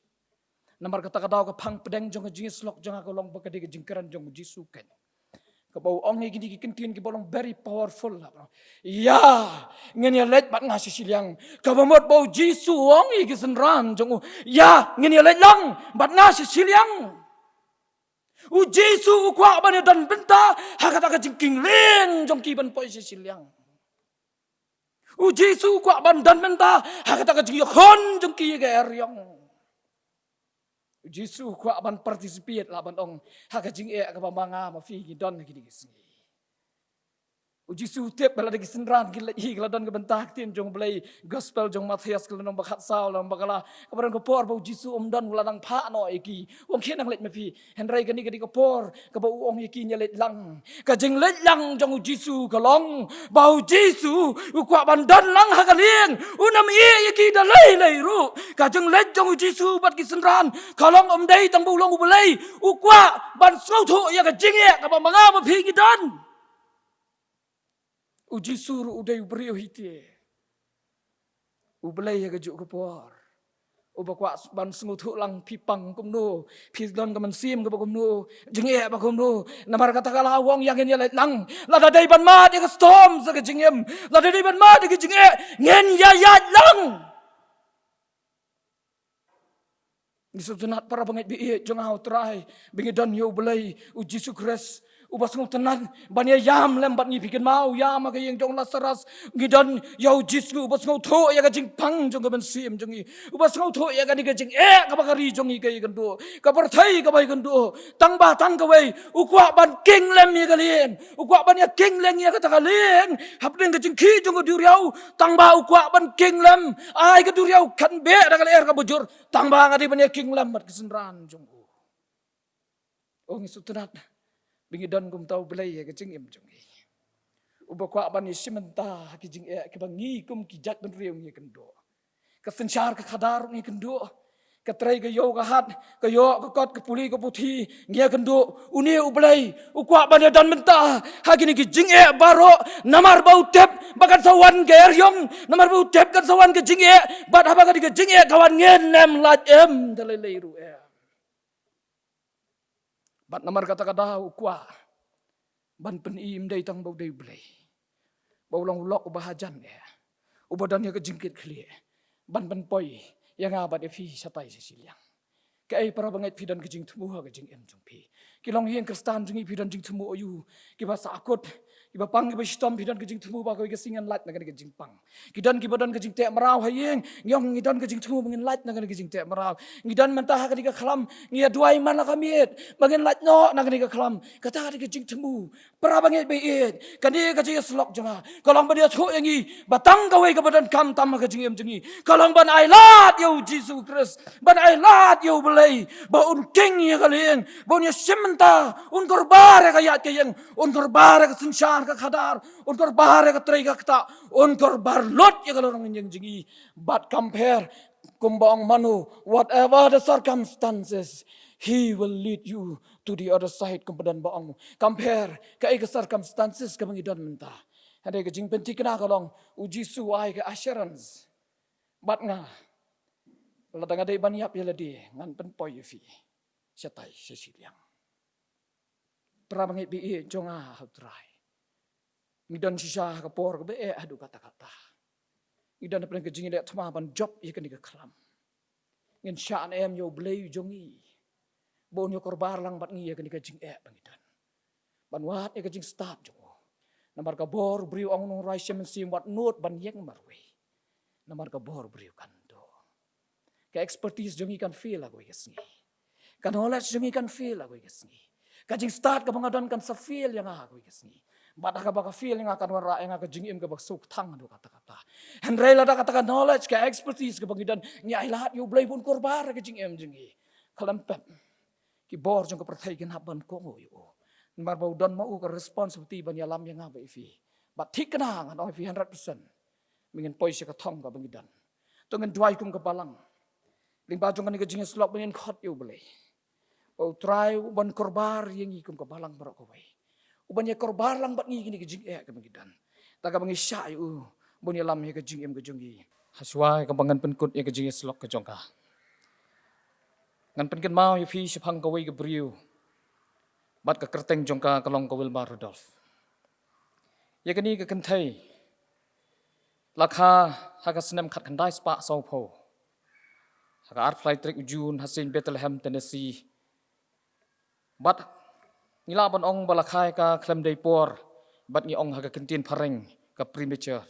Namar kata ka daw ka phang pdeng jong ka jingïasyllok jong nga ka long ba ka dei ka jingkren jong U Jisu kein, kaba u ong ïa kine ki kyntien kiba long very powerful, la ba ong, ïa, ngin ïaleit bad nga sha shiliang. Kaba mut ba U Jisu u ong ïa ki synran jong u, ïa, ngin ïaleit lang bad nga sha shiliang. U Jisu u kwah ban ïadon bynta ha kata ka jingkieng lieng jong ki ban poi sha shiliang. U Jisu u kwah ban don bynta ha kata ka jingïakhun jong ki ïa ka eriong. U Jisu u kwah ban participate, la ban ong, ha ka jingeh kaba ma nga ma phi ngi don ha kine ki sngi. U Jisu u tip ba lada ki synran ki leit hi, ki la don ka bynta ka ktien jong U Blei. Gospel jong u Mathaios ka lynnong ba khatsaw, lynnong ba kala, kaba don ka por ba U Jisu um don, u la dang phah noh ïa ki. U ong, khie nang leit ma phi. Hynrei kane ka dei ka por kaba u ong ïa ki, ngin ïa leit lang. Ka jingleit lang jong U Jisu ka long ba U Jisu u kwah ban don lang ha ka lieng. Um ïeh ïa ki da lei lei ruh. Ka jingleit jong U Jisu bad ki synran ka long, ym dei tang ba u long U Blei. U kwah ban sngewthuh ïa ka jingeh kaba ma nga ma phi ngi don. U Jisu ruh u dei u briew hi te. U Blei ha kajuh ka por uba kwah ban sngewthuh lang, phi pang kumno, phi don ka mynsiem kaba kumno, jingeh ba kumno. Namar kata ka la u ong, ïa ngin ïa leit lang. Lada dei ban mad ïa ka storm sa ka jingim, lada dei ban mad ïa ka jingeh, ngin ïa ïaid lang. Ngi sngewtynnat para bangeit ba ïeit jong nga ha U Trai, ba ngi don ïa U Blei, U Jisu Khrist, uba sngewtynnat ban ïa ïam lem bad ngi. Phi kynmaw, ïam ha ka ïing jong u Lasarus, ngi don ïa U Jisu uba sngewthuh ïa ka jingpang jong ka mynsiem jong ngi, uba sngewthuh ïa kane ka jingeh kaba ka ri jong ngi ka ïakynduh, ka pyrthei kaba ïakynduh. Tang ba tang kawei, u kwah ban king lem ïa ka lieng. U kwah ban ïa king lem ïa kata ka lieng hapdeng ka jingkhih jong ka duriaw. Tang ba u kwah ban king lem, ai ka duriaw kan beh da ka lyer kaba jur. Tang ba nga dei ban ïa king lem bad ki synran jong u. Oh, ngi sngewtynnat ba ngi don kumta U Blei ha ka jingim jong ngi, uba kwah ban ïa shim bynta ha ki jingeh kiba ngi kum ki jaitbynriew ngi ïakynduh. Ka synshar ka khadar ngi ïakynduh. Ka trei ka ïew ka hat, ka ïoh ka kot, ka pule ka puthi ngi ïakynduh. Une U Blei u kwah ban ïa don bynta ha kine ki jingeh baroh, namar ba u tip ba kan sa wan ka eriong, namar ba u tip kan sa wan ka jingeh. Bad haba kane ka jingeh ka wan, ngin ym lait em da lei lei ruh em. Bad namar kata ka daw u kwah ban pyni, ym dei tang ba u dei U Blei, ba u long u lok uba hajan eh, uba don ïa ka jingkitkhlieh ban pynpoi ïa nga bad ïa phi shatai sha shiliang. Kaei para bangeit, phi don ka jingthmu ha ka jingim jong phi? Ki longïing Khristan jong ngi, phi don jingthmu aïu? Kiba sahkut, kiba pang, kiba shitom, phi don ka jingthmu ba kawei ka sngi ngan lait na kane ka jingpang. Ki don kiba don ka jingteh mraw ha ïing. Ngi ong ngi don ka jingthmu ba ngin lait na kane ka jingteh mraw. Ngi don mynta ha kane ka khlam, ngi ïa duwai man la ka miet ba ngin lait noh na kane ka khlam. Kata ka dei ka jingthmu. Para bangeit ba ïeit, kane ka jingïasyllok jong nga ka long ban ïathuh ïa ngi ba tang kawei kaba donkam tam ha ka jingim jong ngi ka long ban ailad ïa U Jisu Khrist, ban ailad ïa U Blei, ba un king ïa ka lieng, ba un ïa shim bynta, un kyrbar ïa ka ïaid ka ïeng, un kyrbar ïa ka synshar ka khadar, un kyrbar ïa ka trei ka ktah, un kyrbar lut ïa ka lorong ïing jong ngi. But compare, kumba ong mano, whatever the circumstances, he will lead you to the other side. Kumba don ba ong, compare kaei ka circumstances kaba ngi don mynta. Hynrei ka jingpynthikna ka long, U Jisu u ai ka assurance bad nga, lada nga dei ban ïap ïa lade, ngan pynpoi ïa phi shatai sha shiliang. Para bangeit ba ïeit jong nga ha U Trai, ngi don shisha ha ka por kaba eh haduh katta katta. Ngi don hapdeng ka jingïaleh thma ban jop ïa kane ka khlam. Ngin shah ne em ïa U Blei jong ngi ba un ïa kyrbar lang bad ngi ïa kane ka jingeh ba ngi don, ban wad ïa ka jingstad jong u? Namar ka bor u briew, ong u nongrwai, shem mynsiem, wad nud ban ïeng marwei. Namar ka bor u briew kan duh. Ka expertise jong ngi kan fail ha kawei ka sngi. Ka knowledge jong ngi kan fail ha kawei ka sngi. Ka jingstad kaba nga don kan sa fail ïa nga ha kawei ka sngi. Bad ha kaba ka fail ïa nga kan wanrah ïa nga ka jingim kaba suk thang haduh katta katta. Hynrei lada kata ka knowledge, ka expertise kaba ngi don, ngi ailad ïa U Blei ba un kyrbar ha ka jingim jong ngi, khlem pep ki bor jong ka pyrthei kin hap ban kohnguh ïa u. Namar ba u don ma u ka responsibility ban ïalam ïa nga bad ïa phi. Bad thikna, ngan ong ïa phi hundred percent, ba ngin poi sha ka thong kaba ngi don. To ngin duwai kum ka balang lyngba jong kane ka jingïasyllok, ba ngin khot ïa U Blei ba U Trai u ban kyrbar ïa ngi kum ka balang baroh kawei, u ban ïa kyrbar lang bad ngi kine ka jingeh kaba ngi don, da kaba ngi shah ïa u ba un ïalam ïa ka jingim ka jong ngi. Hashwa kaba ngan pynkut ïa ka jingïasyllok ka jong ka, ngan pynkynmaw ïa phi shaphang kawei ka briew bad ka kyrteng jong ka ka long ka Wilma Rudolph. Ïa kane ka kynthei la kha ha ka snem khatkhyndai spah sawphew, ha ka arphew lai tarik u June, ha Saint Bethlehem, Tennessee. Bad ngi lah ban ong ba la kha ïa ka khlem dei por, bad ngi ong ha ka ktien phareng ka premature.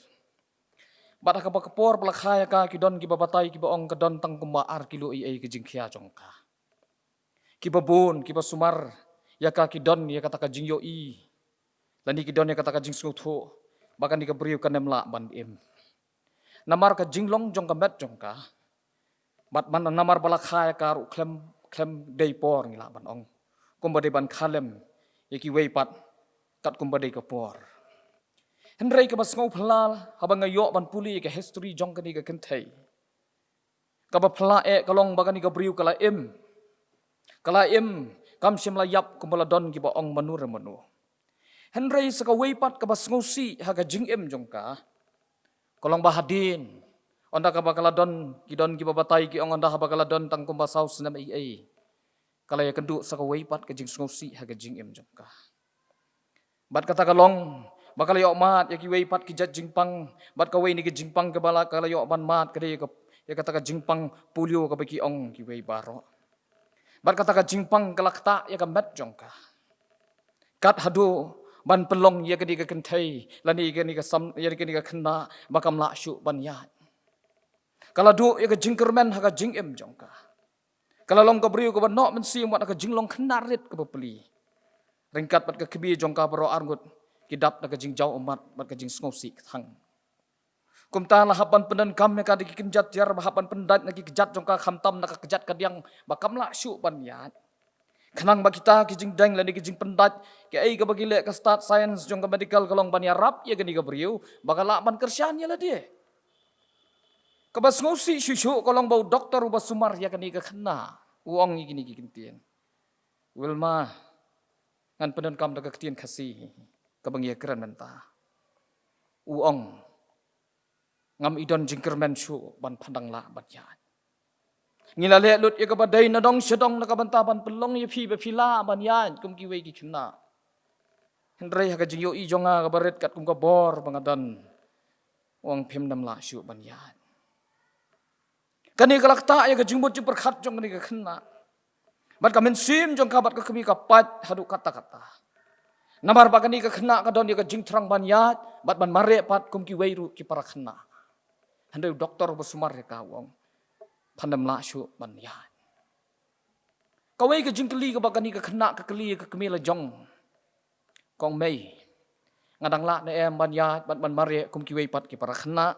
Bad ha kaba ka por ba la kha ïa ka, ki don kiba batai kiba ong ka don tang kumba ar kilo eiei ka jingkhia jong ka. Kiba bun kiba sumar ïa ka ki don ïa kata ka jingïohi, lane ki don ïa kata ka jingsngewthuh ba kane ka briew kan ym lah ban im. Namar ka jinglong jong ka met jong ka, bad man namar ba la kha ïa ka ruh khlem, khlem dei por ngi lah ban ong, kumba dei ban kha lem ïa kiwei pat katkum ba dei ka por. Hynrei kaba sngewphylla haba nga ïoh ban pule ïa ka history jong kane ka kynthei, kaba phylla eh ka long ba kane ka briew ka la im. Ka la im, kam shym la ïap kumba la don kiba ong mano re mano. Hynrei sa kawei pat kaba sngewsih ha ka jingim jong ka, ka long ba hadien, ynda kaba ka la don, ki don kiba batai ki ong ynda haba ka la don tang kumba saw snem ei ei, ka la ïakynduh sa kawei pat ka jingsngewsih ha ka jingim jong ka. Bad kata ka long ba ka la ïoh mad ïa kiwei pat ki jait jingpang, bad kawei na ki jingpang kaba la, ka la ïoh ban mad ka dei ïa ka, ïa kata ka jingpang polio kaba ki ong kiwei baroh. Bad kata ka jingpang ka la ktah ïa ka met jong ka, kat haduh ban pynlong ïa kane ka kynthei lane ïa kane ka sam, ïa kane ka khynnah ba kam lah shuh ban ïaid. Ka la duh ïa ka jingkyrmen ha ka jingim jong ka. Ka la long ka briew kaba noh mynsiem wat ha ka jinglong khynnah rit kaba pli. Ryngkat bad ka kmie jong ka baroh arngut, ki dap da ka jingjaw ummat bad ka jingsngewsih kthang. Kumta la hap ban pyndonkam ïa ka da ki kynja tiar, ba hap ban pyndait na ki kjat jong ka, khamtam na ka kjat kadiang ba kam lah shuh ban ïaid. Khnang ba kita ki jingdeng lane ki jingpyndait, kiei kaba ki leh ka stad science jong ka medical ka long ban ïarap ïa kane ka briew ba ka lah ban kyrshan ïa lade. Kaba sngewsih shuh shuh ka long ba u doktor uba sumar ïa kane ka khynnah u ong ïa kine ki ktien: Wilma, ngan pyndonkam da ka ktien Khasi kaba ngi ïakren mynta. U ong, ngam i don jingkyrmen shuh ban phan dang lah ban ïaid. Ngi la leh lut ïa kaba dei na dong sha dong na ka bynta ban pynlong ïa phi ba phi lah ban ïaid kum kiwei ki khynnah. Hynrei ha ka jingïohi jong nga kaba rit katkum ka bor ba nga don, u ong phim dang lah shuh ban ïaid. Kane ka la ktah ïa ka jingmut jingpyrkhat jong kane ka khynnah. Bad ka mynsiem jong ka bad ka kmie ka pait haduh katta katta. Namar ba kane ka khynnah ka don ïa ka jingthrang ban ïaid bad ban mareh pat kum kiwei ruh ki para khynnah. Hynrei u doktor ba sumar ïa ka u ong, phan dang lah shuh ban ïaid. Kawei ka jingkylli kaba kane ka khynnah ka kylli ïa ka kmie la jong. Ka ong, mei, nga dang lah ne em ban ïaid bad ban mareh kum kiwei pat ki para khynnah?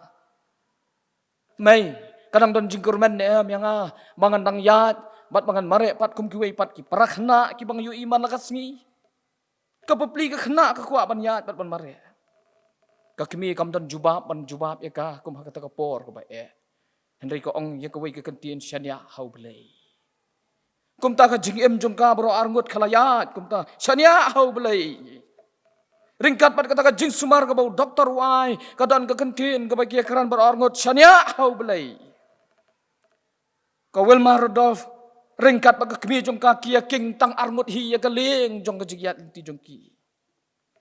Mei, ka dang don jingkyrmen ne em ïa nga ba ngan dang ïaid bad ba ngan mareh pat kum kiwei pat ki para khynnah kiba nga ïohi man la ka sngi? Ka bapli ka khynnah ka kwah ban ïaid bad ban mareh. Ka kmie kam don jubab ban jubab ïa ka kum ha kata ka por kaba eh. Hynrei ka ong ïa kawei ka kyntien, shaniah ha U Blei. Kumta ka jingim jong ka baroh arngut ka la ïaid kumta, shaniah ha U Blei. Ryngkat bad kata ka jingsumar kaba u doktor u ai, ka don ka kyntien kaba ki ïakren baroh arngut, shaniah ha U Blei. Ka Wilma Rudolph ryngkat bad ka kmie jong ka ki ïa king tang arngut hi ïa ka lieng jong ka jingïaid lynti jong ki.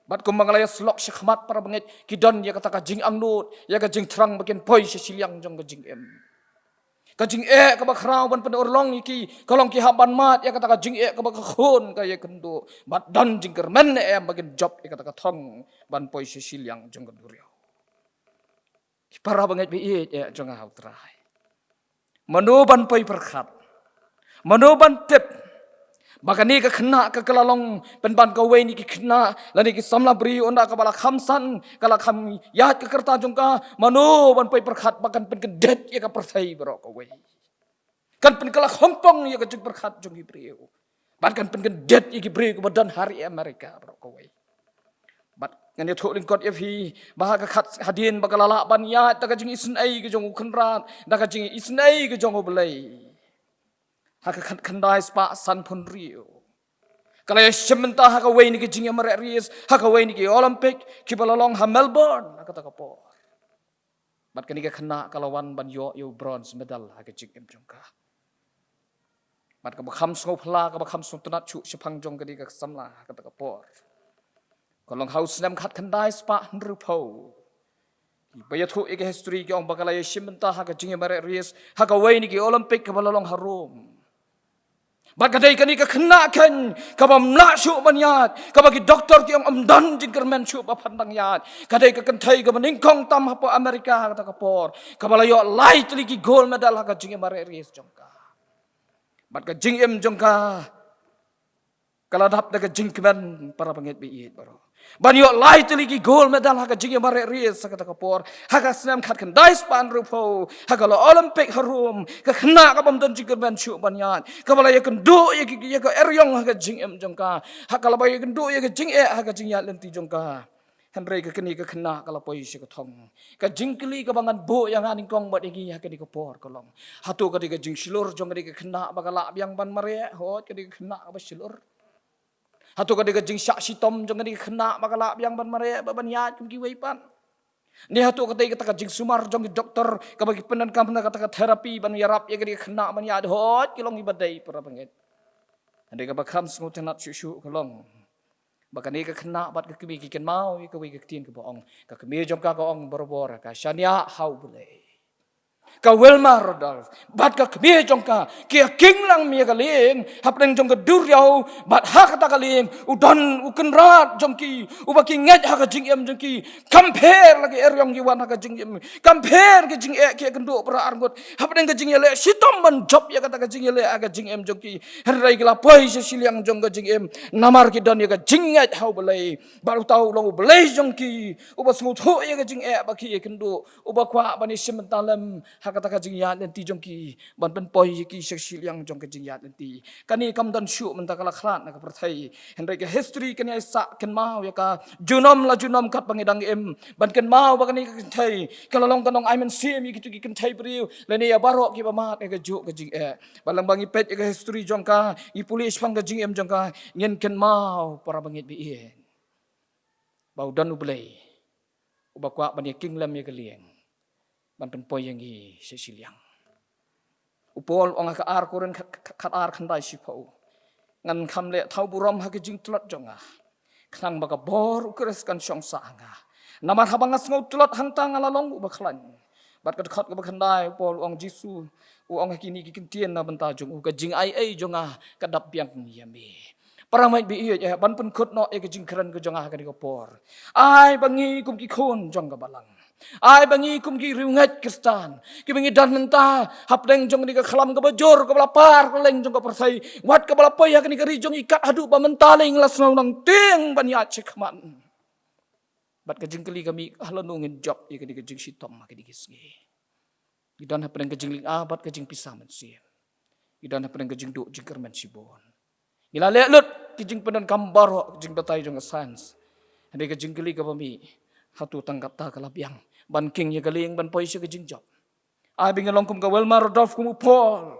Bad kumba nga la ïa slok shakhmat para bangeit, ki don ïa kata ka jingangnud, ïa ka jingthrang ba kin poi sha shiliang jong ka jingim. Ka jingeh kaba khraw ban pynurlong ïa ki ka long ki hap ban mad ïa kata ka jingeh kaba ka khun ka ïakynduh. Bad don jingkyrmen ne em ba kin jop ïa kata ka thong ban poi sha shiliang jong ka duriaw. Ki para bangeit ba ïeit eh jong nga ha U Trai, mano ban poi pyrkhat? Mano ban tip ba kane ka khynnah ka, ka la long pynban kawei na ki khynnah lane ki samla briew ynda kaba la kham san, ka la kham ïaid ka kyrta jong ka? Mano ban poi pyrkhat ba kan pynkyndit ïa ka pyrthei baroh kawei? Kan pynkylla khongpong ïa ka jingpyrkhat jong ki briew. Bad kan pynkyndit ïa ki briew kiba don ha ri Amerika baroh kawei. Bad ngan ïathuh lyngkot ïa phi ba ha ka khat hadien ba ka la lah ban ïaid da ka jingisynei ka jong U Kynrad, da ka jingisynei ka jong U Blei, ha ka khat khyndai spah sanphew hynriew, ka la ïashim bynta ha kawei na ki jingïamareh race, ha kawei na ki Olympic kiba la long ha Melbourne ha kata ka por. Bad kane ka khynnah ka la wan ban ïoh ïa u bronze medal ha ka jingim jong ka. Bad kaba kham sngewphylla, kaba kham sngewtynnat shuh shaphang jong kane ka samla ha kata ka por, ka long ha u snem khat khyndai spah hynriewphew, kiba ïathuh ïa ka history ki ong ba ka la ïashim bynta ha ka jingïamareh race ha kawei na ki Olympic kaba la long ha Rome. Bad ka dei kane ka khynnah keiñ kaba ym lah shuh ban ïaid, kaba ki doktor ki ong ym don jingkyrmen shuh ba phan dang ïaid. Ka dei ka kynthei kaba nyngkong tam hapoh Amerika ha kata ka por kaba la ïoh lai tylli ki gold medal ha ka jingïamareh race jong ka. Bad ka jingim jong ka Ka la dap da ka jingkmen para bangeit ba ïeit baroh. Ban ïoh lai tylli ki gold medal ha ka jingïamareh race ha kata ka por. Ha ka snem khatkhyndai spah hynriewphew, ha ka la Olympic ha Rome, ka khynnah ka bym don jingkyrmen shuh ban ïaid, kaba la ïakynduh ïa ki, ïa ka eriong ha ka jingim jong ka. Ha ka la ba ïakynduh ïa ka jingeh ha ka jingïaid lynti jong ka. Hynrei ka kane ka khynnah ka la poi sha ka thong. Ka jingkylli kaba ngan buh ïa nga nyngkong bad ïa ngi ha kane ka por ka long, hato ka dei ka jingshlur jong kane ka khynnah ba ka lah biang ban mareh? Hooid, ka dei ka khynnah kaba shlur. Hato ka dei ka jingshah shitom jong kane ka khynnah ba ka lah biang ban mareh, ba ban ïaid kum kiwei pat? Ne hato ka dei kata ka jingsumar jong ki doktor kaba ki pyndonkam na kata ka therapy ban ïarap ïa kane ka khynnah ban ïaid? Hooid, ki long kiba dei para bangeit. Hynrei kaba kham sngewtynnat shuh shuh ka long ba kane ka khynnah bad ka kmie ki kynmaw ïa kawei ka ktien kaba ong, ka kmie jong ka ka ong barabor, ka shaniah ha U Blei. Ka Wilma Rudolph bad ka kmie jong ka ki ïa king lang ïa ka lieng hapdeng jong ka duriaw, bad ha kata ka lieng u don u kynrad jong ki uba ki ngeit ha ka jingim jong ki. Kam pher la ki eriong ki wan ha ka jingim, kam pher ki jingeh ki ïakynduh para arngut hapdeng ka jingïaleh shitom ban jop ïa kata ka jingïaleh ha ka jingim jong ki. Hynrei ki la poi sha shiliang jong ka jingim namar ki don ïa ka jingngeit ha U Blei. Bad uta u long U Blei jong ki, uba sngewthuh ïa ka jingeh ba ki ïakynduh, uba kwah ban ïashim bynta lem ha kata ka jingïaid lynti jong ki, ban pynpoi ïa ki sha shiliang jong ka jingïaid lynti. Kane kam don shuh mynta, ka la khlad na ka pyrthei. Hynrei ka history kan ïai sah kynmaw ïa ka junom la junom katba ngi dang im, ban kynmaw ba kane ka kynthei ka la long ka nongai mynsiem ïa kito ki kynthei briew lane ïa baroh kiba mad ïa kajuh ka jingeh. Bad lada ngi peit ïa ka history jong ka, ngi pule shaphang ka jingim jong ka, ngin kynmaw para bangeit ba ïeit, ba u don U Blei uba kwah ban ïa king lem ïa ka lieng ban pynpoi ïa ngi sha shiliang. U Paul u ong ha ka ar Korinth khat, khat, khat ar khyndai shiphew, ngan kham leh thaw burom ha ka jingtlot jong nga, khnang ba ka bor U Khrist kan shong sah ha nga. Namar haba nga sngew tlot hangta nga la long uba khlaiñ. Bad ka dkhot kaba khyndai, u Paul u ong, Jisu u ong ha kine ki ktien na bynta jong u, ka jingaiei jong nga ka dap biang ïa me. Para bangeit ba ïeit, eh, ban pynkut noh ïa ka jingkren ka jong nga ha kane ka por, ai ba ngi kum ki khun jong ka balang, ai ba ngi kum ki riewngeit Khristan kiba ngi don mynta hapdeng jong kane ka khlam kaba jur kaba la par kylleng jong ka pyrthei, wat kaba la poi ha kane ka ri jong ngi, kat haduh ba mynta lei ngi la sngewthuh tieng ban ïaid shakhmat. Bad ka jingkylli ka mih, halano ngin jop ïa kane ka jingshitom ha kine ki sngi? Ngi don hapdeng ka jinglynga bad ka jingpisa mynsiem. Ngi don hapdeng ka jingduh jingkyrmen shibun. Ngi la leh lut ki jingpyndonkam baroh, ka jingbatai jong ka science. Hynrei ka jingkylli kaba mih, hato tang kata ka la biang ban king ïa ka lieng ban poi sha ka jingjop? Ai ba ngin long kum ka Wilma Rudolph, kum u Paul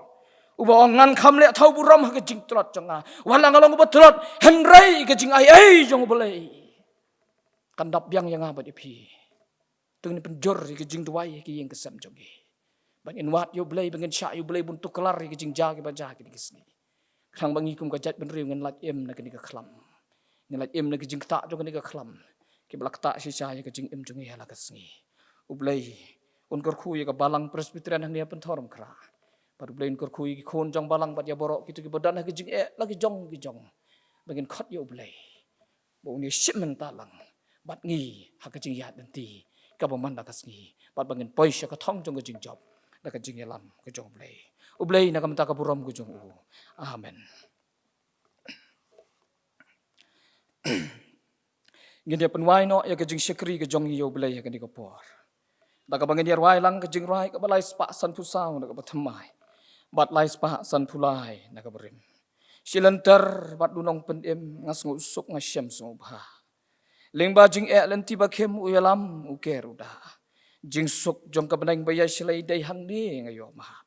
uba ong, ngan kham leh thaw burom ha ka jingtlot jong nga. Wat la nga long uba tlot, hynrei ka jingaiei jong U Blei kan dap biang ïa nga bad ïa phi. To ngin pynjur ïa ka jingduwai ha ka ïing ka sem jong ngi, ba ngin wad ïa U Blei, ba ngin shah ïa U Blei ban tuklar ïa ka jingjia kiba jia ha kine ki sngi. Khnang ba ngi kum ka jaitbynriew ngin lait im na kane ka khlam, ngin lait im na ka jingktah jong kane ka khlam, kiba la ktah shisha ïa ka jingim jong ngi ha la ka sngi. U Blei un kyrkhu ïa ka Balang Presbyterian hangne ha Pynthorumkhrah. Bad U Blei un kyrkhu ïa ki khun jong balang bad ïa baroh kito kiba don ha ka jingeh la ki jong ki jong, ba ngin khot ïa U Blei ba un ïashim bynta lang bad ngi ha ka jingïaid lynti kaba man la ka sngi, bad ba ngin poi sha ka thong jong ka jingjop da ka jingïalam ka jong U Blei. U Blei na ka bynta ka burom ka jong u. Amen. Ngin ïa pynwai noh ïa ka jingshakri ka jong ngi ïa U Blei ha kane ka por, da kaba ngin ïa rwai lang ka jingrwai kaba lai spah sanphew saw na kaba thymmai bad lai spah sanphew lai na kaba rim. Shi lynter bad u nongpynim, nga sngewsuk nga shem sngewbha. Lyngba jingeh lynti ba khim, u ïalam u ker u da. Jingsuk jong ka bneng ba ïaishlei, dei hangne nga ïoh mad.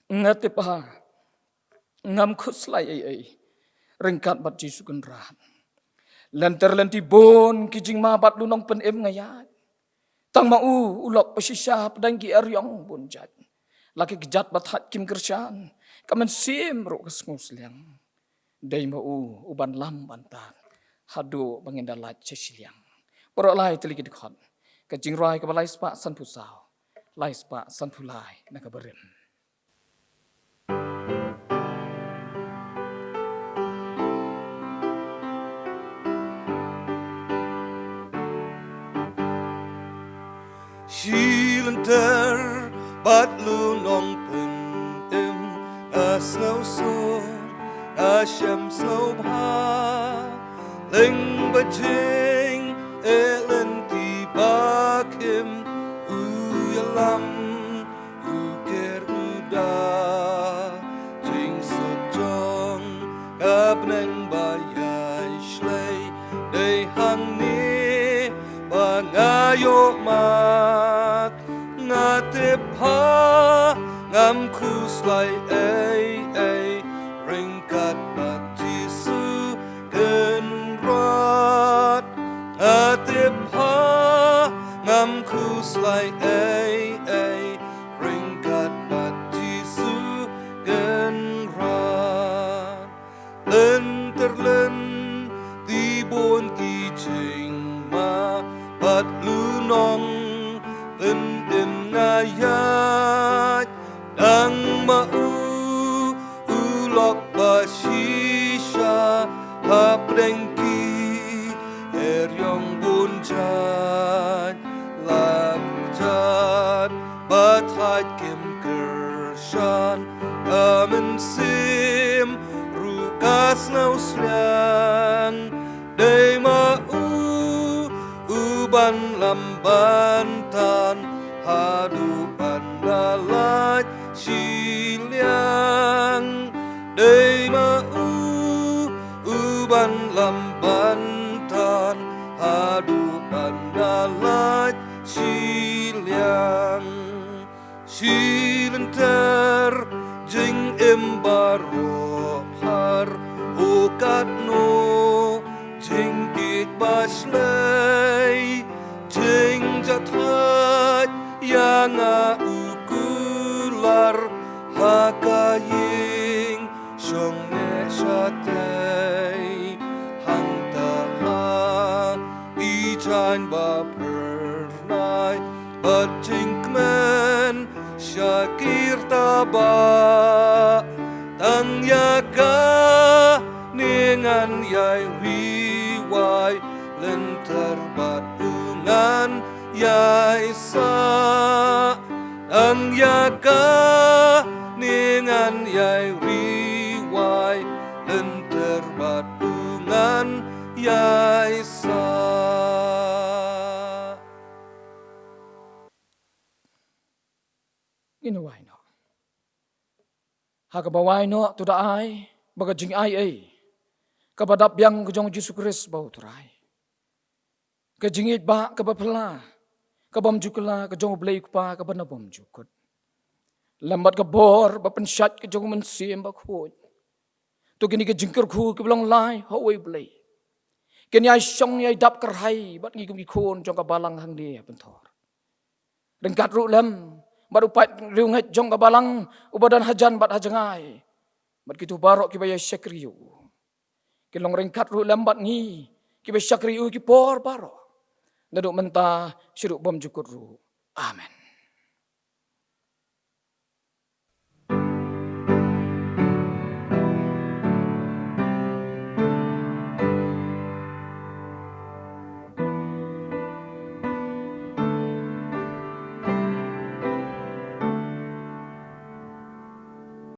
Nga tip ba ngam khuslai ei ei ryngkat bad Jisu Kynrad. Lynter lynti bun ki jingma bad u nongpynim nga ïaid. Tang ma u, u lok ba shisha hapdeng ki eriong bun jait. La ki kjat ba thait kim kyrshan, ka mynsiem ruh ka sngewsliang. Dei ma u uban lam ban tad haduh ba ngin da lait sha shiliang. Baroh lai tylli ki dkhot, ka jingrwai kaba lai spah sanphew saw, lai spah sanphew lai na kaba rim. Shi lynter bad u nongpynim, nga sngewsuk Nga shem sngewbha lyngba jingïaid lynti ba khim, u ïalam u ker u da. Jingsuk jong ka bneng ba ïai shlei dei hangne ba nga ïohmad. Nga tip ba ngam khuslai ei ei ryngkat bad Jisu Kynrad. Nga tip ba ngam khuslai ei ei ryngkat bad Jisu Kynrad. Lynter lynti bun ki jingma bad lynnong, pyndim nga ïaid. Nangma u, u lok ba shisha hapdeng ki eriong bun jait, la jait ba thait kim kyrshan. Ka mynsiem ruh ka sngewsliang. Dei ma u uban lam ban tan haduh ban da lait shiliang. Dei ma u uban lam ban tan haduh ban da lait shiliang. Shi lynter jingim baroh, ha u katno jingïeit ba shlei, jingjahthait ïa nga u kular ha ka ïing shongneh shatei. Hangta ha ki jaiñ ba phyrnai bad jingkmen sha ki rta ba, tang ïa kane ngan ïai ri wai lynter bad u ngan ïai sah. Tang ïa kane ngan ïai ri wai lynter bad u ngan ïai sah. Ngin wai noh. Ha kaba wai noh, to da ai ba ka jingaiei kaba dap biang ka jong u Jisu Khrist ba u Trai, ka jingïeit ba kaba phylla, ka bymjukla ka jong u Blei u Kpa kaba na bymjukut, lem bad ka bor ba pynshait ka jong u Mynsiem Bakhuid, to kine ki jingkyrkhu kiba long lai ha uwei u Blei kin ïai shong ïai dap kyrhai bad ngi kum ki khun jong ka balang hangne ha Pynthor. Ryngkat ruh lem bad u paid riewngeit jong ka balang uba don hajan bad hajngai, bad kito baroh kiba ïai shakri ïa u. Kin long ryngkat ruh lem bad ngi kiba shakri ïa u ki por baroh, naduh mynta shaduh bymjukut ruh. Amen.